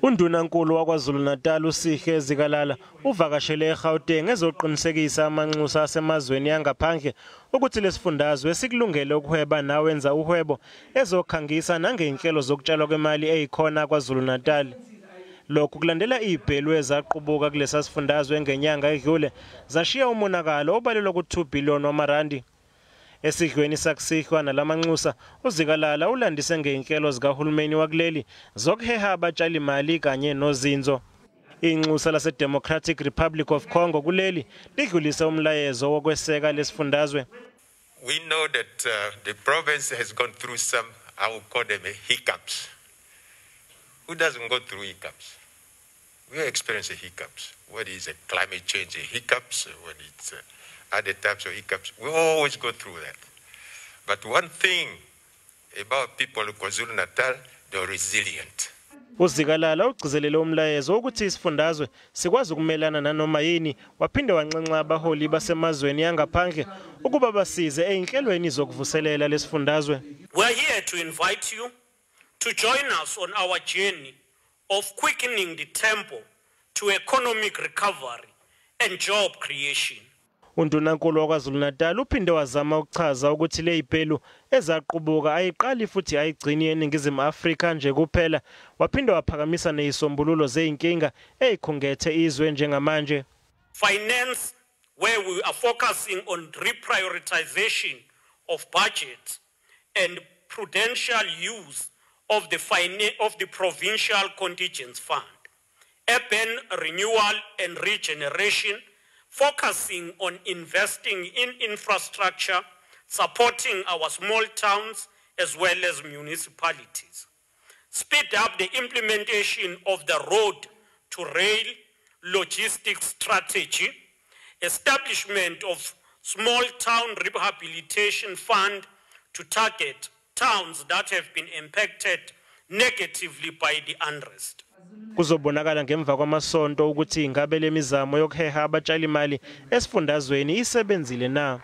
Undunankulu waKwaZulu-Natal uSihle Zikalala uvakashele eGauteng ezoqinisekisa amanxusa asemazweni angaphandle ukuthi lesifundazwe sikulungele ukuhweba nawenza uhwebo ezokhangisa nangezinhlelo zokutshalwa kwemali eyikhona KwaZulu-Natal. Lokhu kulandela izibhelu ezaqubuka kulesa sifundazwe ngenyanga edlule zashiya umonakalo obalelwa ku-2 billion wamarandi. Esidlweni sakusihlwa nalamanxusa uZikalala ulandise ngezinhlelo zikahulumeni wakuleli zokuheha abatshalimali kanye nozinzo. Inxusa lase-Democratic Republic of Congo kuleli lidlulise umlayezo wokweseka lesifundazwe. We know that the province has gone through some, I would call them hiccups. Who doesn't go through hiccups? We experience hiccups. Whether it's a climate change hiccups, whether it's other types of hiccups, we always go through that. But one thing about people of KwaZulu-Natal, they're resilient. UZikalala ugcizelele umlayezo ukuthi isifundazwe sikwazi ukumelana nanoma yini, waphinde wanxenxa abaholi basemazweni angaphandle ukuba basize ezinhlelweni zokuvuselela lesifundazwe. We are here to invite you to join us on our journey of quickening the tempo to economic recovery and job creation. Undunankulu waKwaZulu-Natal uphinde wazama ukuchaza ukuthi lezibhelu ezaqubuka ayiqali futhi ayigcini eNingizimu Afrika nje kuphela, waphinde waphakamisa nezisombululo zezinkinga ezikhungethe izwe njengamanje. Finance, where we are focusing on reprioritization of budget and prudential use of the provincial contingency fund. Urban renewal and regeneration, focusing on investing in infrastructure, supporting our small towns as well as municipalities. Speed up the implementation of the road to rail logistics strategy, establishment of small town rehabilitation fund to target towns that have been impacted negatively by the unrest. Kuzobonakala ngemva kwamasonto ukuthi ingabe lemizamo yokuheha abatshalimali esifundazweni isebenzile na.